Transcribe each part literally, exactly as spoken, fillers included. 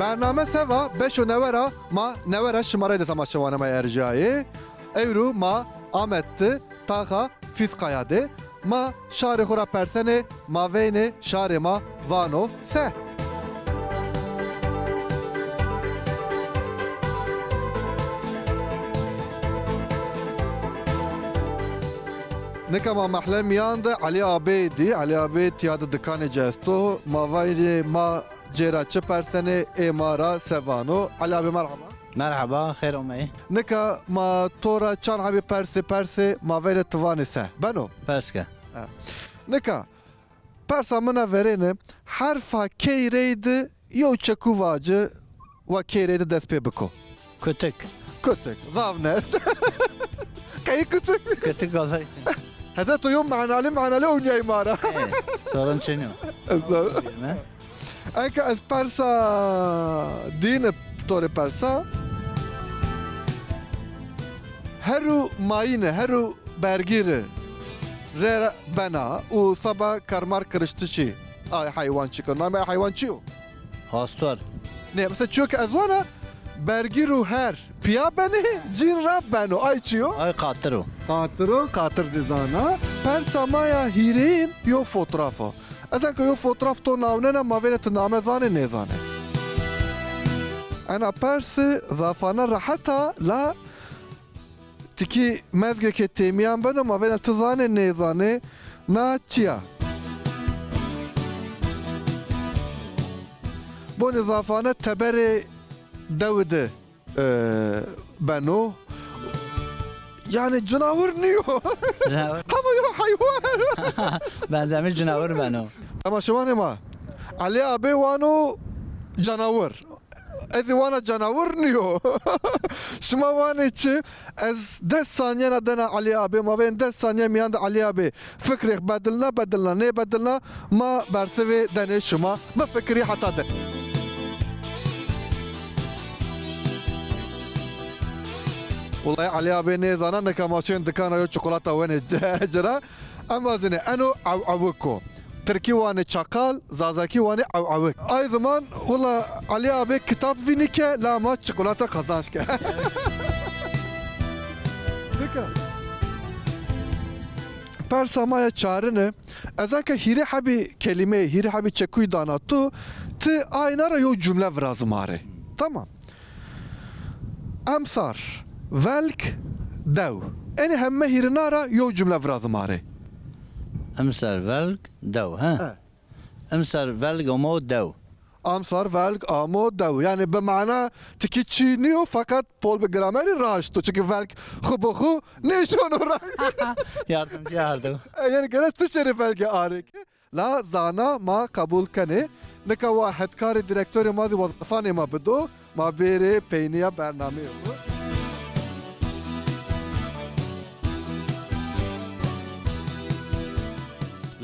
Bername se va, beşo newe ra ma newe ra şima rê de temaşevanê ma erjayê. Ewro ma Amed de taxa Fîzkaya de. Ma şarê xo ra persenê, ma veynê şarê ma vano se. Nika ma mehle mîyan de Elî Abê dî. Elî Abê tîya de dikanê ci esto. Ma vayî ma cêra çi persenê, ê ma ra se vano. Elî Abê merheba. Merheba, xêr omeyî. Nika ma to ra çand hebî persê persê, ma veynê ti vanê se. Beno? Pers ke. Ha. Nika, persa min a verêne, herfa key rey de yew çeku vaci, wa key rey de dest pê biko. Kutik. Kutik, zaf ne. Qey kutik? Kutik olay. Heze to yew manalî manalî oynayay ma ra. E, sorun çinyo. Zor. Bilme. Enka ez persa dîne to rê persa. Heru mayîne, heru bergîre rê bena û seba karmar kiriştişî ay heywan çi keno. Namê ay heywan çi yo? Astor. Nê, mesela çiyo ke ez wana bergîr û her pîya benê, cîn ra beno. Ay çiyo? Ay qatir o. Qatir o, qatir zî zana. Persa ma ya hîrêyin yo fotoğraf o. Ez enka yo fotoğraf to nawnena, ma vêne ti name zanê, nêzanê. Ena persi zafane rehet a, la tikî mezgê ke têmîyan beno, ma vêne ti zanê, nêzanê, na çiya. Bonê zafane teberê dewi de e, beno. Yanî cinawir nîyo. Cinawir. Hema yo heywan. Benzemî cinawir beno. Ama şima nêma. Elî Abê wano canawir. Ez zî wana canawir nîyo. Şima wanê çi? Ez des saniyena dena Elî Abê, ma vên des saniye mîyan de Elî Abê fikrêx bedilna, bedilna, nêbedilna, ma bersivê denê şima. Bifikirî heta de. Wulay Elî Abê nêzana, nika ma şên dikana yo çikolata wenê ci ra. Ema zinê eno ewewik o. Tirkî wanê çakal, zazakî wanê ewewik. Ay ziman wula Elî Abê kitab vînî ke la ma çikolata qazanc ke. Nika. Persa ma ya çarine, ez enka hîrê hebî kelîmeyê, hîrê hebî çekuyî dana tu, ti ayna ra yew cumle virazî ma rê. Tamam. Emsar, velg, dew. Enê heme hîrina ra yew cumle virazî ma rê. Emsar, velg, dew, he? He. Emsar, velg, amo, dew. Amsar, velg, amo, dew. Yanî bi mana tikî çî nîyo, feqet pol bi gramerî raşt o. Çunkî velg xwu bi xwu nêşono ra. Yardımcı yardım. E, yanî gere ti şêrê velgê arêke. La zana ma qebul kenê. Nika wa hetkarê direktorê ma zî wazifanê ma bido. Ma bêrê peynîya bernameyê xwu.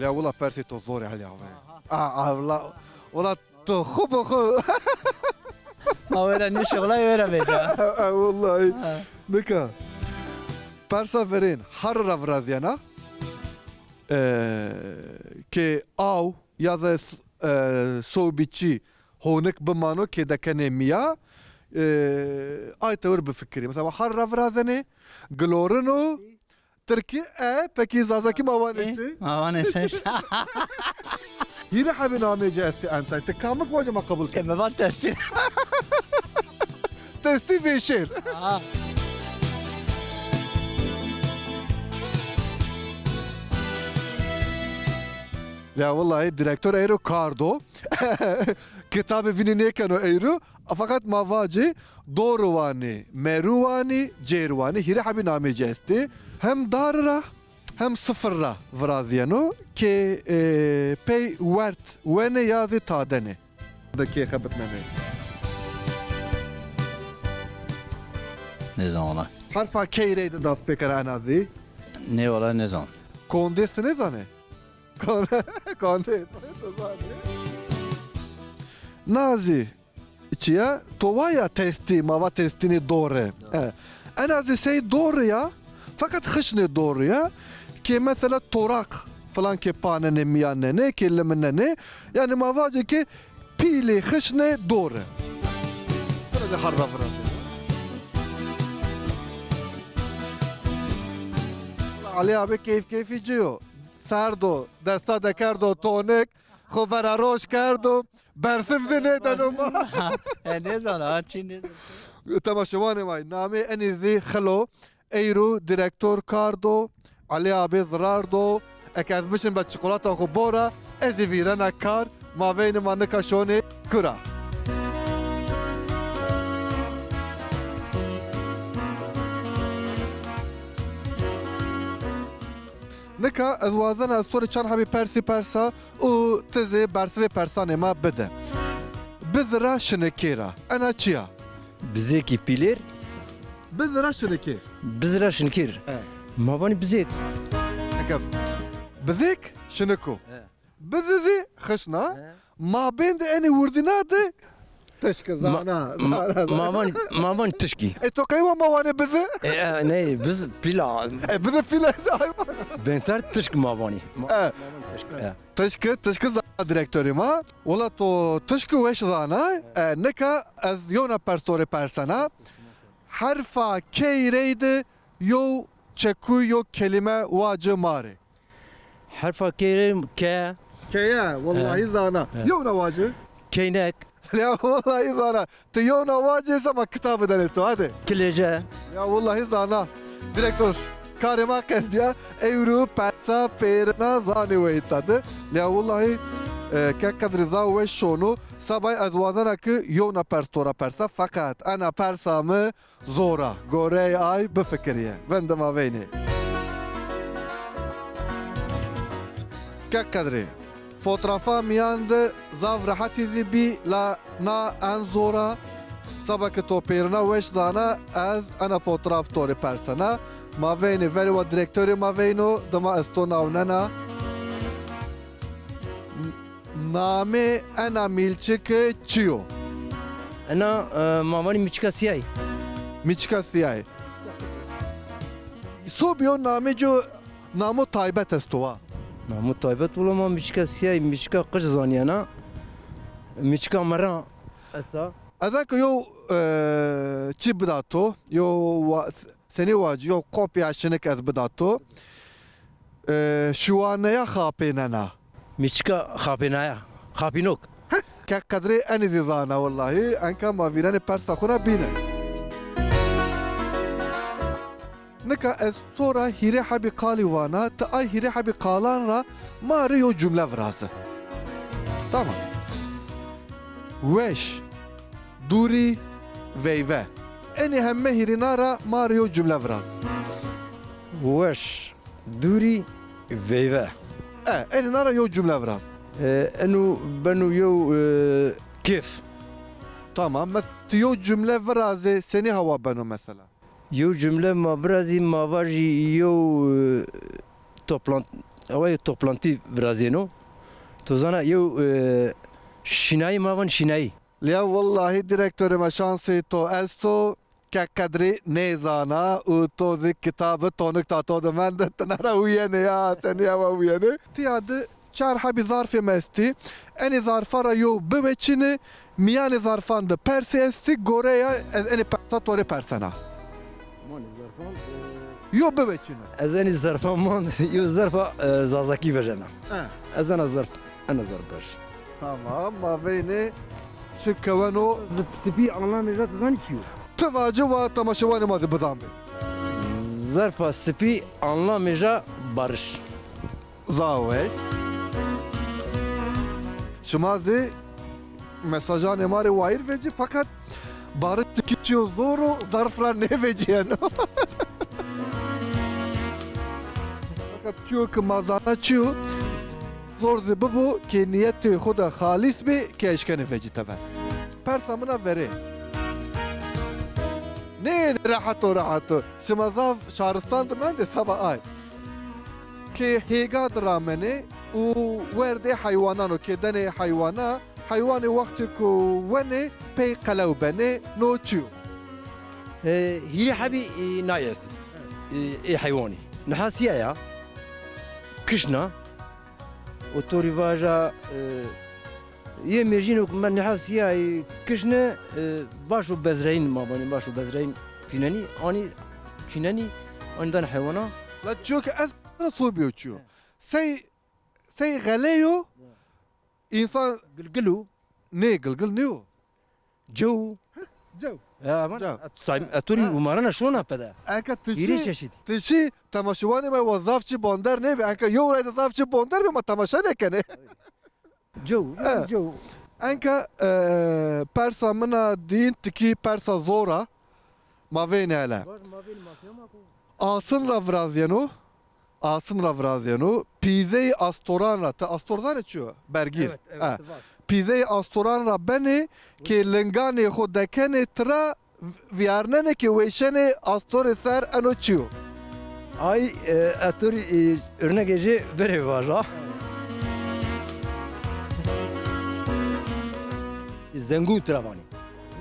Lê wila persê to zor e Elî Abê. A, a, wila, wila to xwu bi xwu. Ma wêra nêşuxulay, wêra vêca. E, wulay. Ha. Nika. Persa verên, har ra virazîyena. E, ke aw ya da s-, e, sowbî çî honik bimano ke dekenê mîya, e, ay tewir bifikirî. Mesela har ra virazenê, gilorino, tirkî, e, pekî zazakî ma vanê çi? Ma vanê se işte. Hîrê hebî namê ci estê entay. Ti kamik vace ma qebul ke? E, mi va testî. Testî vêşêr. Aha. Ya wulay direktor eyro kar do. Kitabê vînî nêkeno eyro. Feqet ma vacê dor wanî, meru wanî, cêr wanî, hîrê hebî namê ci estê. Hem dar ra hem sifir ra virazîyeno ke, e, pey werd wenê ya zî tadenê. De kê xebitnenê. Nêzan wala. Herfa key reyde dast pêkena ena zî? Nê wala nêzan. Kondê ti nêzanê? Kon-, kondê ti zanê? Na zî çi ya? To va ya testî, ma va testînê dor e. He. Ena zî sey dor ya, feqet xişnê dor ya. Ke mesela toraq filan ke panenê, mîyanenê, ke liminenê. Yanî ma vacê ke pîlê xişnê dor e. Herba virazê. Elî abi keyf keyfî ci yo. Serd o, desta de kerdo tonik, xo vera roj kerdo, bersiv zî nêdeno ma. E, nêzana, ha, çi nêzana. Temaşevanê ma, namê enî zî Xilo. Eyro direktor kar do, Elî abi zirar do. Eke ez bişim be çikolata xo bora, ez zî vîrena kar. Maveyni ma nika şonê kura. Nika ez wazena ez to rê çar hebî persî persa û ti zî bersivê persanê ma bide. Bizi ra şinikê ra. Ena çi ya? Bizêkî pîlêr. Bizi ra şinikêr. Bizi ra şinikêr. He. Ma vanî bizêk. Eke bizêk şinik o. He. Bizi zî xişna. He. Mabên de enî wirdîna de tişkî zana, ma-, zana, zana. Ma vanî, ma vanî tişkî. E, to qey wa ma vanê bizi? E, e, ney, biz pîla. E, bizi pîla hayvan. Bênter tişkî ma vanî. E. Tişkî. E. Tişkî, tişkî zana direktorê ma. Wela to tişkî weş zana. E, nika ez yewna pers to rê persena. Herfa key reyde yew çekuy yew kelîme waci ma rê. Herfa key rê ke. Keye, wellahî zana. He. Yewna waci. Keynek. Ya wellahî zana. Ti yewna waci sema kitabî denê to, hadi. Kilêce. Ya wellahî zana. Direktor, karê ma qedîya, ewro persa pêrina zanê weyta de. Ya wellahî, e, ke qedrî zaf weş şono. Sabay ez wazena ki yewna pers to ra persa, feqet ena persa mi zor a, goreyê ay bifikirîye. Vinde ma veynê. Ke qedrê. Fotrafa mîyan de zaf rehetî zî bî, la na en zor a. Seba ke to pêrina weş zana, ez ena fotraf to rê persena. Ma veynê, verê wa direktorê ma veyno, dima ez to nawnena. Namê ena mîlçike çi yo? Ena, e, ma vanî mîçika sîyayî. Mîçika sîyayî. Sob yo namê ci, namo taybet esto wa? Namo taybet wila ma mîçika sîyayî, mîçika qij zanîyena. Mîçika mera esta. Ez anka yo, e, çi bida to, yo wa-, senî wacî, yo kopya şinik ez bida to. E, şiwaneya xapênena. Mîçika xapênaya. Xapînok. Ke qedrê enî zî zana wellahî. Enka ma vîrenê persa xo ra bîne. Nika ez to ra hîrê hebî qalî vana, ti ay hîrê hebî qalan ra ma rê yo cumle viraze. Tamam. Weş, dûrî, veyve. Enî heme hîrîna ra ma rê yo cumle viraze. Weş, dûrî, veyve. E, enîna ra yo cumle viraz. E, eno beno yo, e, kêf. Tamam. Mes-, ti yo cumle virazê, senî hewa beno mesela? Yo cumle ma virazî, ma vajî yo, e, toplant-, hewa yo toplantî virazêno. To zana yo, e, şînayî ma van şînayî. Ya wellahî direktorê ma şansê to esto. Ke qedrî nêzana û to zî kitabi tonik ta to de mende, ti na ra uyenê ya, senî hewa uyenê. Tîya de çar hebî zarfê mi estî. Enê zarfa ra yo biweçîne, mîyanê zarfan de persê estî, goreya ez enê persa to rê persena. Manê zarfan, e, yo biweçîne. Ez enê zarfan mand, yo zarfa, e, zazakî vejena. E. Ez ena zarf, ena zarf vaj. Tamam, ma veynê çi keweno. Zip-, sipî anlamê ra ti zanî çi yo? Ti vaci wa temaşewanê ma zî bidan bê. Zarfa sipî anlamê ra barış. Zaf weş. Şima zî mesajanê ma rê wayîr vecî, feqet barış tikî çîyo zor o, zarf ra nêvecîyeno. Feqet çîyo ke ma zana çîyo, zor zî bibo ke nîyetê xo de xalîs bê ke eşkenê vecî tever. Persa min a verê. Nê, nê, rehet o, rehet o. Şima zaf şaristan de mendê seba ay. Ke hêga de ramenê û werdê heywanan o, ke denê heywana, heywanê wextêko wenê pey qelew benê, no çi yo? E, hîrê hebî, e, nay est. E, ê heywanî. Niha sîya ya. Kişna. Otorî vaja, e, Yê mêjîno ke me nîha sîya, e, kişne, e, baş û bezreyîn, ma vanî baş û bezreyîn fînenî, anî fînenî, anî danê heywana. La çiyo ke ez ra sobîyo çiyo. He. Sey, sey xeleyo, he, însan gilgil o. Nê, gilgil nîyo. Cew. Cew. Ya, aman, cew. Say, e, tu rî umarena şona pede. Enka ti şî, ti şî, temaşewanê ma wa zaf çi bonder nêbî. Enka yew rey de zaf çi bonder bî, ma temaşe nêkenê. Cew, e, cew. Enka, e, persa min a dîn tikî persa zor a. Ma vênê hele. Asin ra virazyeno. Asin ra virazyeno. Pîzeyê astoran ra. Ti astor zanê çi yo? Bergîr. Evet, evet, ha. Var. Pîzeyê astoran ra benê ke linganê xo dekenê tira, vîyarnenê ke wêşenê astorê ser, eno çi yo? Ay, e, ez to rî, e, örnegê jê verê vaja. Zengû tira vanî.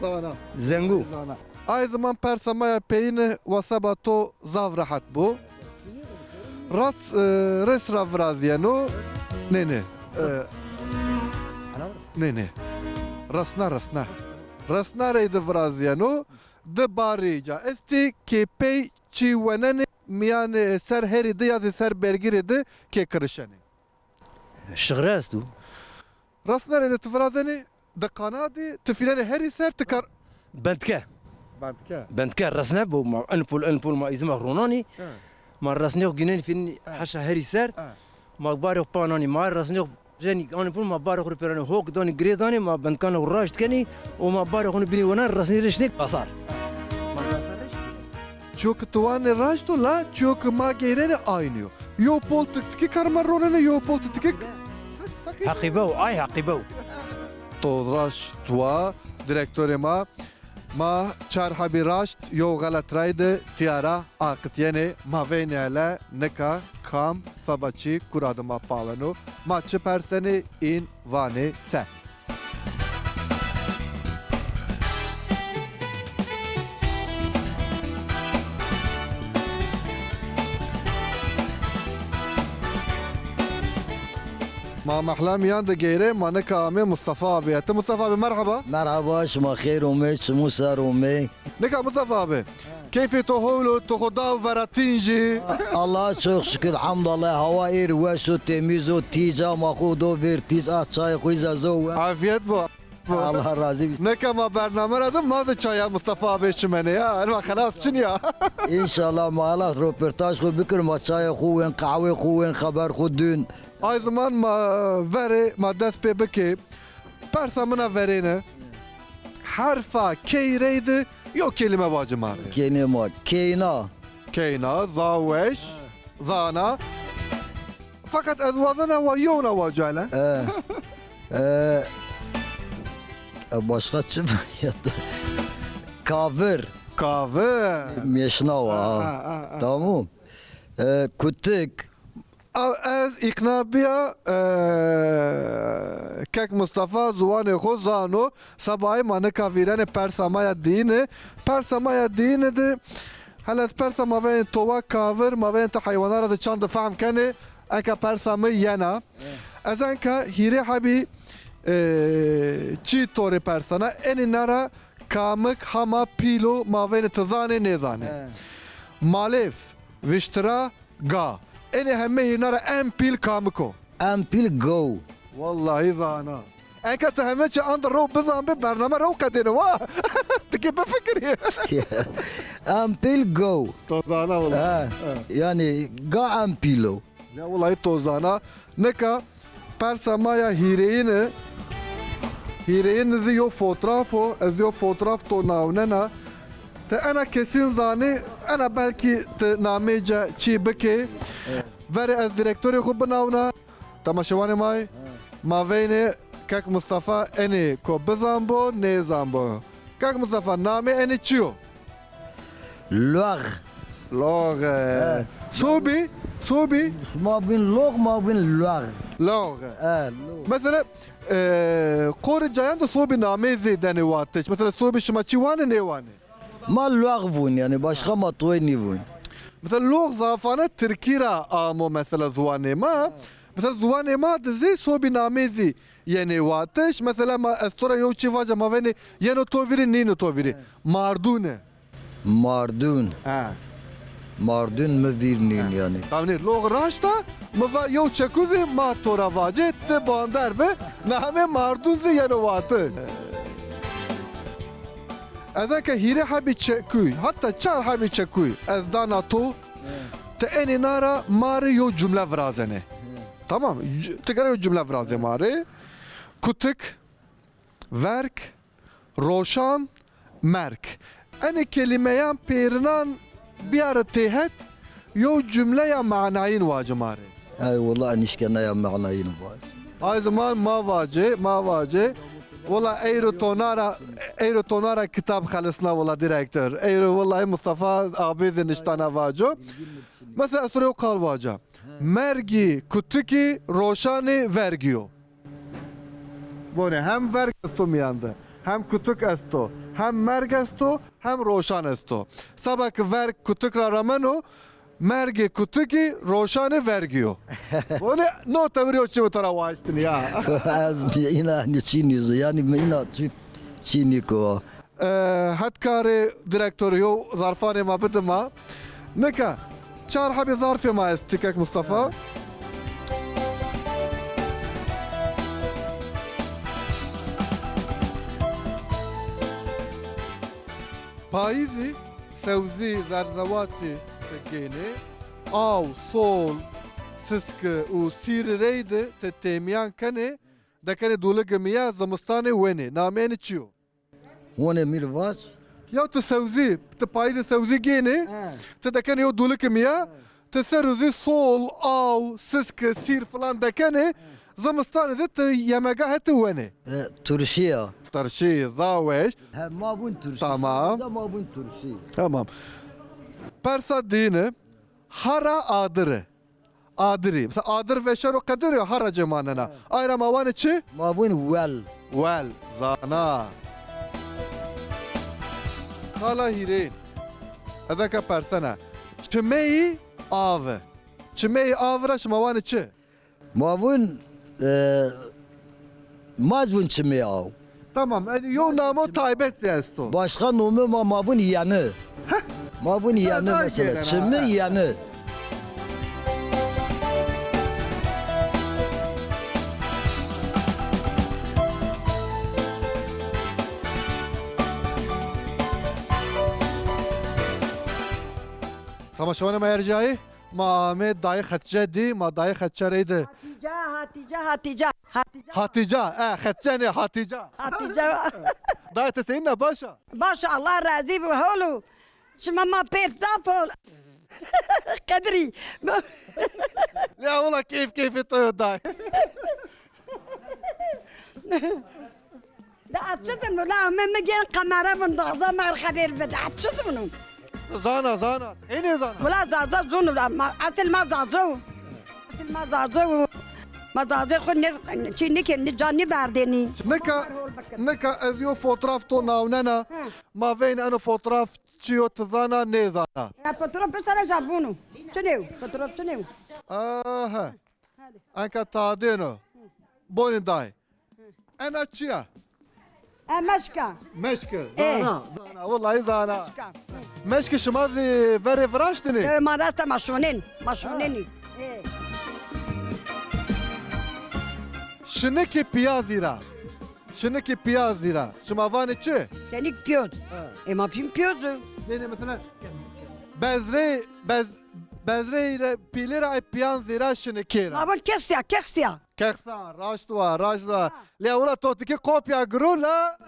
Zana. Zengû. Zana. Ay ziman persa ma ya peyîne wa seba to zaf rehet bo. Ras, e, res ra virazyeno. Nê, nê. E, nê, nê. Resna, resna. Resna reyde virazyeno. Di barî ca estî ke pey çî wenenê mîyanê ser herî di ya zî ser bergîrê di ke kirişenê. Şixre esto. Resna reyde ti virazenê, di qanadî, ti fînenê herî ser, ti kar. Bendke. Bendke. Bendke resne bo ma, en pul, en pul ma îzima ronanî. He. Ma resnê xo gînenî fînenî, he, heşa herî ser. He. Ma barê xo pananî, ma resnê xo jenî anî pul ma barê xo rê pêranê hok danî, girê danî, ma bendkanê xo raşt kenî û ma barê xo nî bînî wena resnê rê şinê asar. Çiyo ke ti wanê raşt o la, çiyo ke ma geyrenê aynî yo. Yo pol tiktikî karma ronenê, yo pol tiktikî. Heqîbe o, ay heqîbe o. To raşt wa, direktorê ma. Ma çar hebî raşt, yo xelet rayde tîya ra aqitîyenê. Ma veynê hele nika kam seba çî kura de ma paweno. Ma çi persenê, în vanê se. Ma mehla mîyan de geyrê, ma nika amê Mustafa abî. Ti Mustafa abî, merheba. Merheba, şima xeyr omê, çimû ser omê. Nika Mustafa abî, keyfê to hol o, to xo da veratîn jî. Allah'a çok şükür, hamdallah, hawa êr weş o, temîz o, tîj a, ma xo do vêr tîj a, çayê xo îza zo we. Afiyet bo. Allah razî bî. Nika ma bername ra de ma de çaya Mustafa abî şimenê ya. Ema xelas çin ya. Înşallah ma Allah roportaj xo bikir, ma çayê xo wên, qehwê xo wên, xeber xo dûn. Ay ziman ma verê, ma dest pê bikê. Persa min a verêne. Herfa key reyde yo kelîme vace ma rê. Kelîme, keyna. Keyna, zaf weş, zana. Feqet ez wazena wa yewna waca hele. E, e, e, başka çi var ya? Kavir. Kavir. Mêşna wa, ha. Ha, ha, ha. Tamam. E, kutik. A, ez îqna bîya, e, kek Mustafa ziwanê xo zano. Sebayê ma nika vîrenê persa ma ya dîne. Persa ma ya dîne de, hele ez persa ma veyên towa kavir, ma veyên ti heywana ra de çand de fehm kenê, enka persa mi yena. Ez enka hîrê hebî, e, çî to rê persena, enî na ra kamik hama pîl o ma veyne ti zanê nêzanê. He. Malêv, viştira, ga. Enê heme hîrna ra en pîl kamik o? En pîl gow. Wellahî zana. Enka ti heme çi anda rew bizanbê, bername rew qedêne wa. Ti kî bifikirî. En pîl gow. To zana wellahî. Ha, yanî ga en pîl o. Ya wellahî to zana. Nika persa ma ya hîrêyine. Hîrêyine zî yo fotraf o. Ez yo fotraf to nawnena. Ti ena kesîn zanî, ena belkî ti namê ca çî bikê. Evet. Verê ez direktorê xo binawna. Temaşewanê ma yê. Evet. Ma veynê kek Mustafa enê ko bizanbo, nêzanbo. Kek Mustafa, namê enê çi yo? Lox. Lox. He. Sobî, sobî. Şima bin lox, ma bin lox. Lox. He, lox. Mesela, e, qorê cayan de sobî nameyê zê denê watiş. Mesela sobî şima çi wanê, nêwanê? Ma lox vûn, yanî başka ma toy nîvûn. Mesela lox zafane tirkî ra amo mesela ziwanê ma. Mesela ziwanê ma de zî sobînameyî zî yenê watiş. Mesela ma, ez to ra yew çî vaca, ma venê yeno to vîrî, nîno to vîrî. Mardûne. Mardûn. He. Mardûn mi vîr nîn yanî. Tamam, nê, lox raşt a, mi va yew çekû zî ma to ra vacê, ti bander bi, namê mardûn zî yeno watiş. Ez eke hîrê hebî çekûy, hatta çar hebî çekûy ez dana to, ti enê na ra ma rê yew cumle virazenê. Tamam, c-, ti gere yew cumle virazê ma rê. Kutik, verg, roşan, merg. Enê kelîmeyan pêrinan biyare têhet, yew cumleya manayîn vace ma rê. Ey wela, nişkenaya manayîn vac. Ay ziman ma vace, ma vace. Wela eyro to na ra, eyro to na ra kitab xelisna wela direktor. Eyro wela Mustafa abî zî niştana vaco. Mesela ez to rê yew qal vaca. Mergî kutikî roşanî vergî yo. Bonê hem verg esto mîyan de, hem kutik esto, hem merg esto, hem roşan esto. Seba ke verg kutik ra rameno, mergê kutikî roşanê vergî yo. Bonê no tewirî o çî mi to ra waştinî ya. Ez îna çî nîzo, yanî mi îna çî, çî nîko. E, het karê direktor, yew zarfanê ma bidi ma. Nika çar hebî zarfê ma est, ti kek Mustafa. Payîzî, sewzî, zerzewatî ti gênê, aw, sol, siski û sîrî reyde ti têmîyan kenê, dekenê dûligi mîya, zimistanê wenê. Namê enî çi yo? Hone mi rê vac. Ya ti sewzî, ti payîzî sewzî gênê, he, ti dekenê yew dûliki mîya, he, ti ser û zî sol, aw, siski, sîr filan dekenê, he, zimistanê zî ti yemega hetî wenê. E, turşî ya. Turşî, zaweş. He, ma vûn turşî. Tamam. Sewzî de ma vûn turşî. Tamam. Persa dîne, hara adiri. Adirî. Mesela adir veşero qedero ya, hara cê manena. Evet. Ay ra ma vanê çi? Ma vûn wel. Wel, zana. Qala hîrê. Ez eke persena. Çimeyî avi. Çimeyî avi ra şima vanê çi? Ma vûn, e, ma zî vûn çimê aw. Tamam, yanî yew namo taybet zî esto. Başka nomê ma, ma vûn yanî. Heh. Ma vûn yanî mesela. Çimê yanî. Temaşevanê ma erjayî. Ma amê dayê Xetçe dî, ma dayê Xetçe reyde. Hatîce, Hatîce, Hatîce, Hatîce. Hatîce, e, Xetçe nê, Hatîce. Hatîce. Dayê ti senîn a, baş a? Baş, Allah razî bo, hol o. Şima ma pêrt zaf hol. Qedirî. Ya wela keyf keyfê to yo dayê. De ez çi zûn, wela mi, mi gên kamera vûn, Zaza ma rê xeber bide. Ez çi zûn? Zana, zana. Ê nêzana? Wela Zaza zûn, wela ma, esil ma Zaza wo. Esil ma Zaza wo. Ma Zaza xo ne, çi nêkên, ne can nêverdênî. Nika, nika ez yo fotoğraf to nawnena. Hı. Ma veyn eno fotoğraf çi yo, ti zana, nêzana. Ya fotoğraf pêser a, ja vûno. Çinê yo, fotoğraf çinê yo. Aha. Enka tadêno. Bonî dayê. Ena çi ya? E, meşk a. Meşk a. E. Zana, zana, wellahî zana. Meşk a. Meşkî şima zî verê viraştinî? E, ma dest ma şonên, ma şonênî. E. Şinikê piyazî ra. Şinikê piyazî ra. Şima vanê çi? Şinik piyoz. Ha. E, ma pîn piyoz o. Nê, nê, mesela bezrê, bez-, bezreyî ra, pîlê ra, ay piyan zî ra, şinikê ra. Ma vûn kexsîya, kexsîya. Kexsa, raşt wa, raşt wa. Ha. Lê wela to tikê kopya girûn la.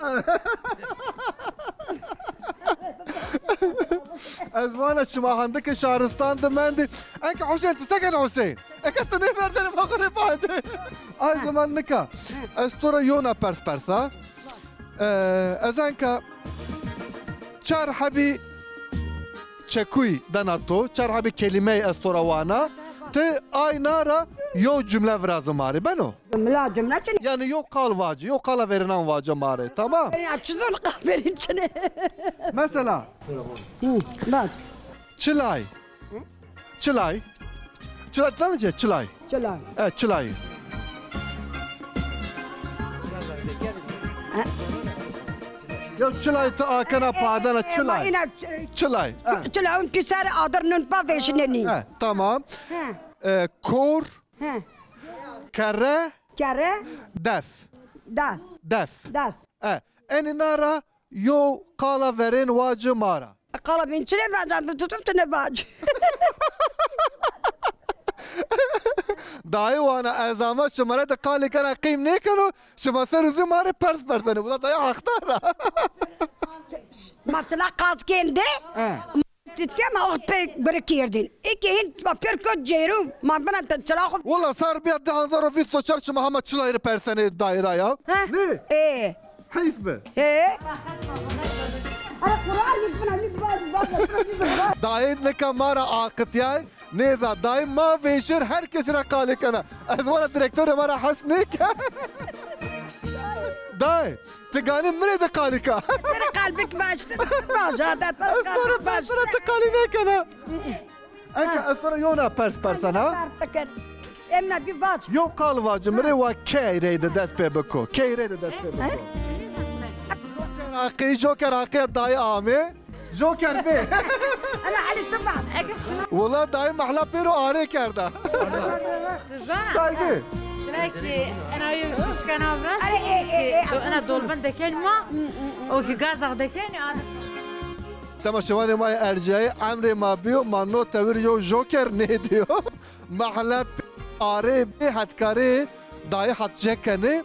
Ez vana şima handikê şaristan de mendî. Enka Husên, ti se kenê Husên? Eke ti nêverdênî ma xo rê bacê. Ay ziman nika. Ez to ra yona pers persa. Ee, ez enka çar hebî çekuyî dena to, çar hebî kelîmeyî ez to ra wana. Ti ayna ra yew cumle viraze ma rê. Beno? Cumle, cumle çinê? Yanî yew qal vace, yew qala verênan vace ma rê. Tamam? Ya çi zûn qal verên çinê? Mesela? Hı, bak. Çilay. Hı? Çilay. Çilay tanıca çilay. Çilay. E, çilay. Ya çilay ti akena padana çilay. Ina ç-, çilay. Çilay un pisar adır nun pa veşineni. E, tamam. E, kor. He. Kere. Kere. Def. Da. Def. Das. E, eni nara yo qala verên vaci mara. Qala bin çile vacan, bu tutup tine vac. Dayı wana ez ama şımare de qali kena qîm nêkeno, şıma ser uzî mare pers persene. Bu da dayı haqdar a. Mesela qazkende. He. Titya ma oxt pê guri kerdin. Eke hin ma pêr kot cêru, ma bina te çila xo. Wala sar biya di hazar û vîst û çar şima hema çilayî rê persenê daîra ya. Ha? Nê? Ê. Heyf bi. Ê. Ara Quran yî bina, yî bina, yî bina, yî bina. Dayê nika ma ra aqitiyay, nêza dayê ma vêşir her kesî ra qalê kena. Ez wara direktorê ma ra hes nêken. Dayê. Ti ganî mi rê de qalî ka. Ti rê qalbik vaştir. Vaja da ti rê qalbik vaştir. Ez to rê ti qalî nêkena. Eke ez to rê yewna pers persena. Emna bir vac. Yew qal vaci mi rê wa key rey de dest pê biko. Key rey de dest pê biko. Joker aqî, Joker aqî dayê amê. Joker bê. Ana Ali tamam. Wala dayê mehla pêro arê kerda. Ti zana? Saygı. Çira ki ena yo şişka navra. Are, e, e, e, do ena dolbin deken ma. O ki gazak deken ya. Temaşevanê ma yê erciyayê, emrê ma biyo, ma no tewir yo joker nêdiyo. Mehle arê bê hetkarê dayê Hatice kenê.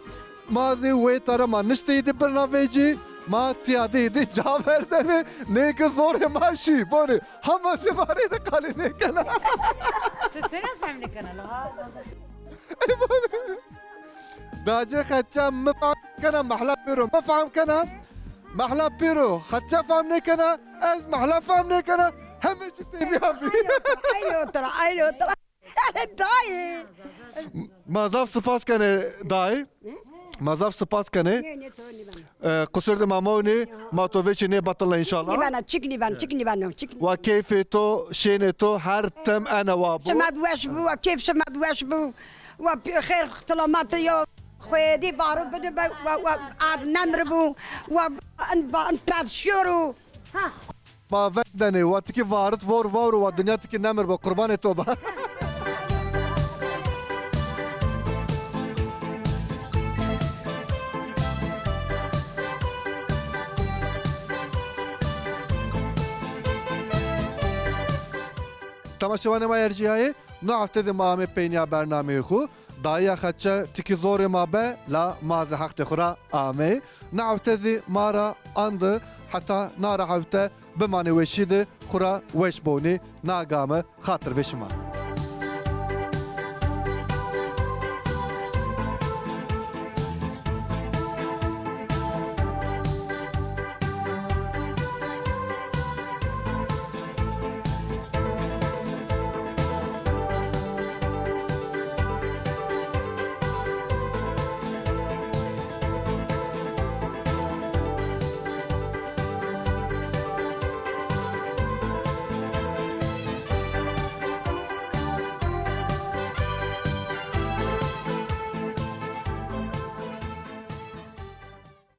Ma zî wê tara ma niştê îdî birna vecî, ma tîya de îdî ca verdenê, nê ki zorê ma şî. Bonê, hema zî ma rê de qalê nêkena. Ti sena fehm nêkena la? Ey bonê. Dacê xeçe mi fehm kena, mehla pêro mi fehm kena. Mehla pêro xeçe fehm nêkena, ez mehla fehm nêkena. Heme çi têbîyan bî. Aynı otura, aynı otura. Dayê. Ma zaf spas kenê dayê. Ma zaf spas kenê. Nê, nê, to nîvana. E, qusur de ma mewnê, ma to veşî nêbetilna înşallah. Nîvana, çik nîvana, çik nîvana, çik nîvana. Wa keyfê to, şênê to, her tim ene wa bo. Şima weş bo, wa keyf şima weş bo. Wa pi-, xêr selamet yo. Xwedî baro bide be, wa, wa, ar nemr bo. Wa, in ba, in pes şoro. Ha. Ma vendenê, wa tikî varit vor vawro, wa dinya tikî nemir bo, qurbanê to ba. Temaşevanê ma erciyayê, no hefte zî ma amê peynîya bernameyê xwu. Dayîya xeçe tikî zorê ma be, la ma zî hextê xwu ra amey. Na hewte zî ma ra andi, heta na ra hewte bimanê weşî de, xwu ra weş bonî, na game xatir be şima.